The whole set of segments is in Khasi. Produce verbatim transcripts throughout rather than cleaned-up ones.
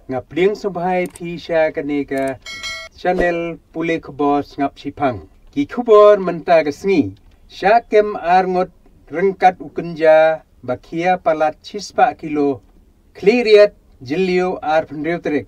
Nga pdiang sngewbha ïa phi sha kane ka channel pule khubor sngap shiphang. Ki khubor mynta ka sngi. Shah kem ar ngut ryngkat u kynja ba khia palat shispah kilo. Khliehriat Jylliew arphew hynriew tarik.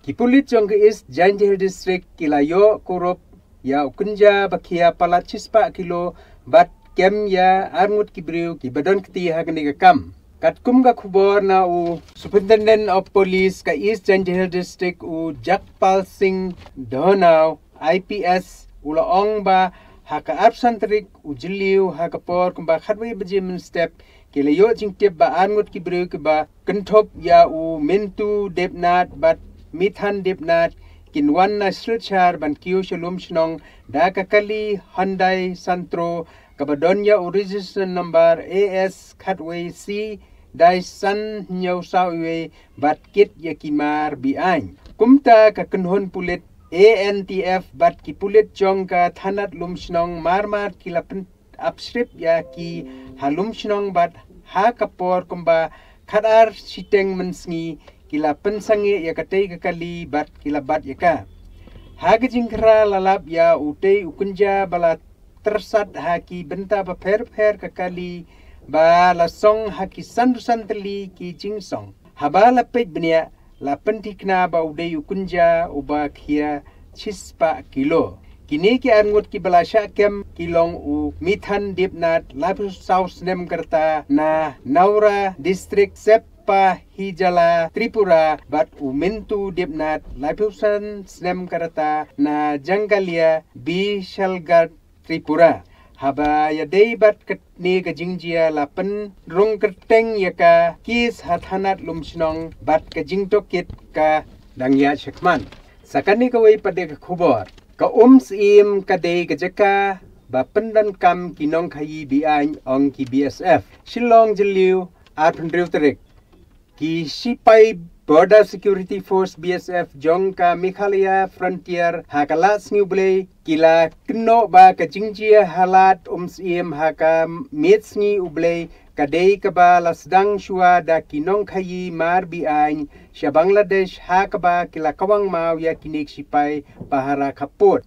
Ki pulit jong ka East Jaintia Hills District ki la ïoh kurup ïa u kynja ba khia palat shispah kilo bad kem ïa ar ngut ki briew kiba don kti ha kane ka kam. Katkum ka khubor na u Superintendent of Police ka East Jaintia Hills District u Jagpal Singh Dhanoa I P S u la ong ba ha ka arphew san tarik u Jylliew ha ka por kumba khatwei baje mynstep ki la ïoh jingtip ba ar ngut ki briew kiba kynthup ïa u Mintu Debnath bad Mithan Debnath kin wan na Silchar ban kiew sha lum shnong da ka kali Hyundai Santro kaba don ïa u registration number A S khatwei C dash san hynñiew saw wei bad kit ïa ki mar be-aiñ. Kumta ka kynhun pulit A N T F bad ki pulit jong ka thanat lum shnong mar mar ki la pyn ap shrip ïa ki ha lum shnong bad ha ka por kumba khatar shiteng mynsngi ki la pynsangeh ïa katei ka kali bad ki la bat ïa ka. Ha ka jingkhra la lap ïa utei u kynja ba la tyrsat ha ki bynta bapher bapher ka kali ba la song ha ki san san tylli ki jingsong. Haba la peit bniah la pynthikna ba u dei u kynja uba khia shispah kilo. Kine ki ar ngut kiba la shah kem ki long u Mithan Debnath laiphew saw snem ka rta na Newra District, Sepahijala, Tripura bad u Mintu Debnath laiphew san snem ka rta na Janggalia, Bishalgarh, Tripura. Haba ïadei bad kane ka jingjia la pynrung kyrteng ïa ka kes ha thanat lum shnong bad ka jingtohkit ka dang ïaid shakhmat. Sa kane kawei pat de ka khubor. Ka Umsyiem ka dei ka jaka ba pyndonkam ki nongkhaïi be-aiñ ong ki B S F. Shillong Jylliew arphew hynriew tarik. Ki sipai Border Security Force B S F jong ka Meghalaya Frontier ha ka lad sngi U Blei ki la kynnoh ba ka jingjia ha lad Umsyiem ha ka miet sngi U Blei ka dei kaba la sdang shuwa da ki nongkhaïi mar be-aiñ sha Bangladesh ha kaba ki la kawang maw ïa kine ki sipai pahara khappud.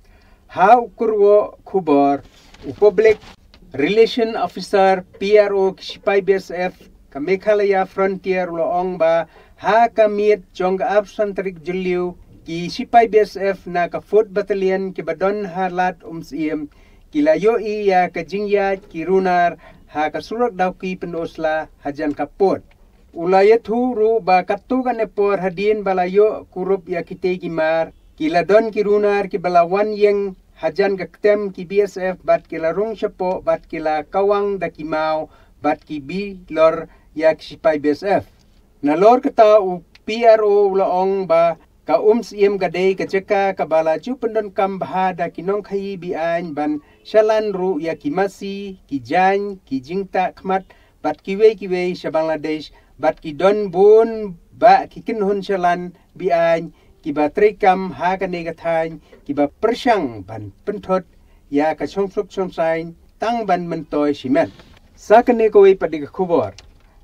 Ha u kyrwoh khubor u Public Relation Officer, P R O, ki sipai B S F ka Meghalaya Frontier u la ong ba ha ka miet jong ka arphew san tarik Jylliew ki sipai B S F na ka Fourth Battalion kiba don ha lad Umsyiem ki la ïohi ïa ka jingïaid ki runar ha ka surok Dawki Pynursla hajan ka pud. U la ïathuh ruh ba katto katne por hadien ba la ïoh kurup ïa kitei ki mar ki la don ki runar kiba la wan ïeng hajan ka ktem ki B S F bad ki la rung shapoh bad ki la kawang da ki maw bad ki bilor ïa ki sipai B S F. Nalor kata u P R O u la ong ba ka Umsyiem ka dei ka jaka kaba la ju pyndonkam bha da ki nongkhaïi be-aiñ ban shalan ruh ïa ki masi, ki jaiñ, ki jingtah khmat bad kiwei kiwei sha Bangladesh bad ki don bun bah ki kynhun shalan be-aiñ kiba treikam ha kane ka thaiñ kiba pyrshang ban pynthut ïa ka shongsuk shongsaiñ tang ban myntoi shimet. Sa kane kawei pat de ka khubor.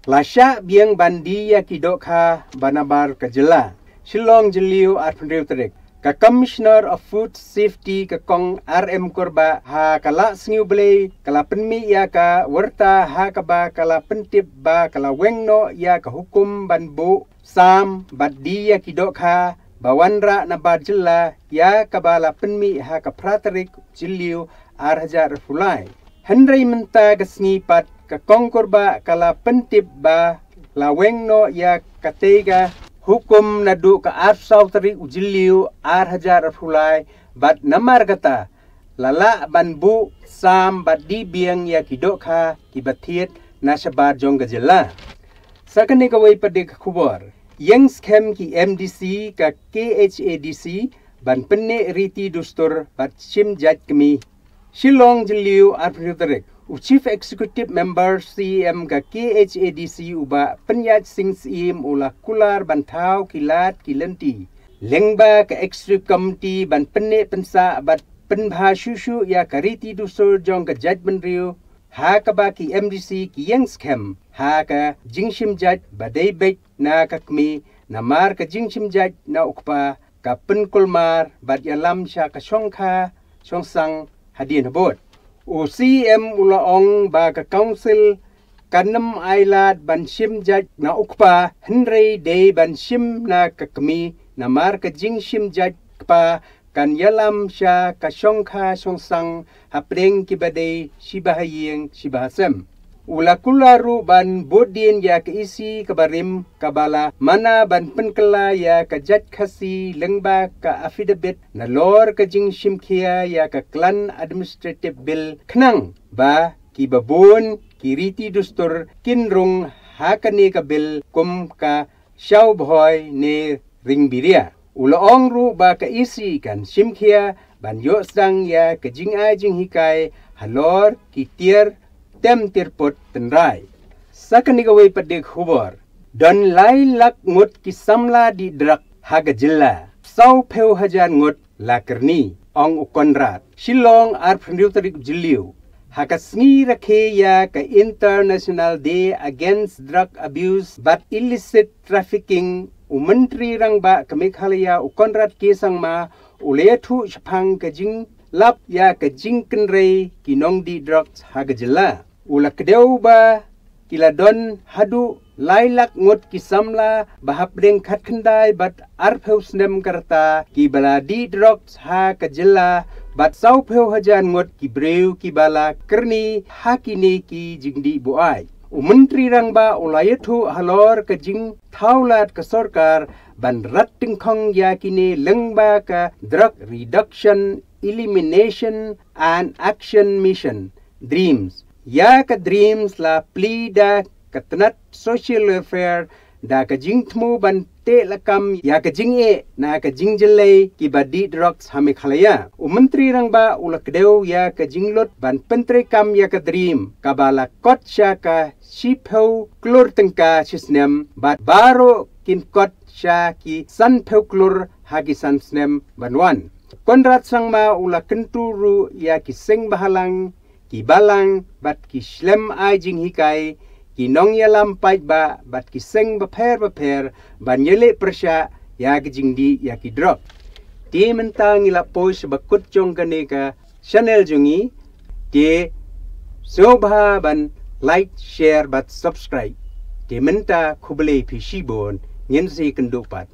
La shah biang ban die ïa ki dohkha ba nabar ka jylla. Shillong Jylliew arphew hynriew tarik. Ka Commissioner of Food Safety ka Kong R M Kurbah ha ka lad sngi U Blei ka la pynmih ïa ka wyrta ha kaba ka la pyntip ba ka la weng noh ïa ka hukum ban buh, sam bad die ïa ki dohkha ba wanrah nabar jylla ïa kaba la pynmih ha ka phra tarik Jylliew ar hajar arphew lai. Hynrei mynta ka sngi pat ka Kong Kurbah ka la pyntip ba la weng noh ïa katei ka hukum naduh ka arphew saw tarik u Jylliew ar hajar arphew lai bad namar kata la lah ban buh, sam bad die biang ïa ki dohkha kiba thied na shabar jong ka jylla. Sa kane kawei pat de ka khubor. Ïeng skhem ki M D C ka K H A D C ban pynneh riti dustur bad shim jait kmie. Shillong Jylliew arphew hynriew tarik. U Chief Executive Member C E M ka K H A D C u Bah Pynïaid Sing Syiem u la kular ban thaw ki lad ki lynti lyngba ka Executive Committee ban pynneh pynsah bad pynbha shuh shuh ïa ka riti dustur jong ka jaitbynriew ha kaba ki M D C ki ïeng skhem ha ka jingshim jait ba dei beit na ka kmie namar ka jingshim jait na u kpa ka pynkulmar bad ïalam sha ka shongkha shongsang hadien habud. U CEM u la ong ba ka Council kan ym ailad ban shim jait na u kpa, hynrei dei ban shim na ka kmie, namar ka jingshim jait kpa kan ïalam sha ka shongkha shongsang hapdeng kiba dei shiba ha ïing shiba ha sem. U la kular ruh ban bud dien ïa ka EC kaba rim kaba la mana ban pynkylla ïa ka jait Khasi lyngba ka affidavit nalor ka jingshim khia ïa ka Clan Administrative Bill, khnang ba kiba bun ki riti dustur kin rung ha kane ka bill kum ka shaw bhoi ne ring biria. U la ong ruh ba ka EC kan shim khia ban ïoh sdang ïa ka jingai jinghikai halor ki tiar tem tiar put tynrai. Sa kane kawei pat de ka khubor, don lai lak ngut ki samla dih drok ha ka jylla, saw phew hajar ngut la kyrni, ong u Conrad. Shillong, arphew hynriew tarik Jylliew. Ha ka sngi rakhe ïa ka International Day Against Drug Abuse bad Illicit Trafficking, u Myntri Rangbah ka Meghalaya u Conrad K Sangma u la ïathuh shaphang ka jinglap ïa ka jingkynrei ki nongdih drugs ha ka jylla. U la kdew ba ki la don haduh lai lak ngut ki samla ba hapdeng khatkhyndai bad arphew snem ka rta kiba la dih drugs ha ka jylla, bad saw phew hajar ngut ki briew kiba la kyrni ha kine ki jingdih buaid. U Myntri Rangbah u la ïathuh halor ka jingthaw lad ka sorkar ban rat tyngkhong ïa kine lyngba ka Drug Reduction, Elimination and Action Mission, DREAMS. Ïa ka DREAMS la plie da ka tnat Social Welfare da ka jingthmu ban teh lakam ïa ka jingeh na ka jingjyllei kiba dih drugs ha Meghalaya. U Myntri Rangbah u la kdew ïa ka jinglut ban pyntreikam ïa ka DREAMS kaba la kot sha ka shiphew klur tyngka shisnem bad baroh kin kot sha ki sanphew klur ha ki san snem ban wan. Conrad Sangma u la kyntu ruh ïa ki seng bahalang, ki balang bad ki shlem ai jinghikai, ki nongïalam paidbah bad ki seng bapher bapher ban ïaleh pyrshah ïa ka jingdih ïa ki drok. Te mynta ngi la poi sha ba kut jong kane ka channel jong ngi, te sngewbha ban like, share bad subscribe. Te mynta khublei phi shibun, ngin sa ïakynduh pat.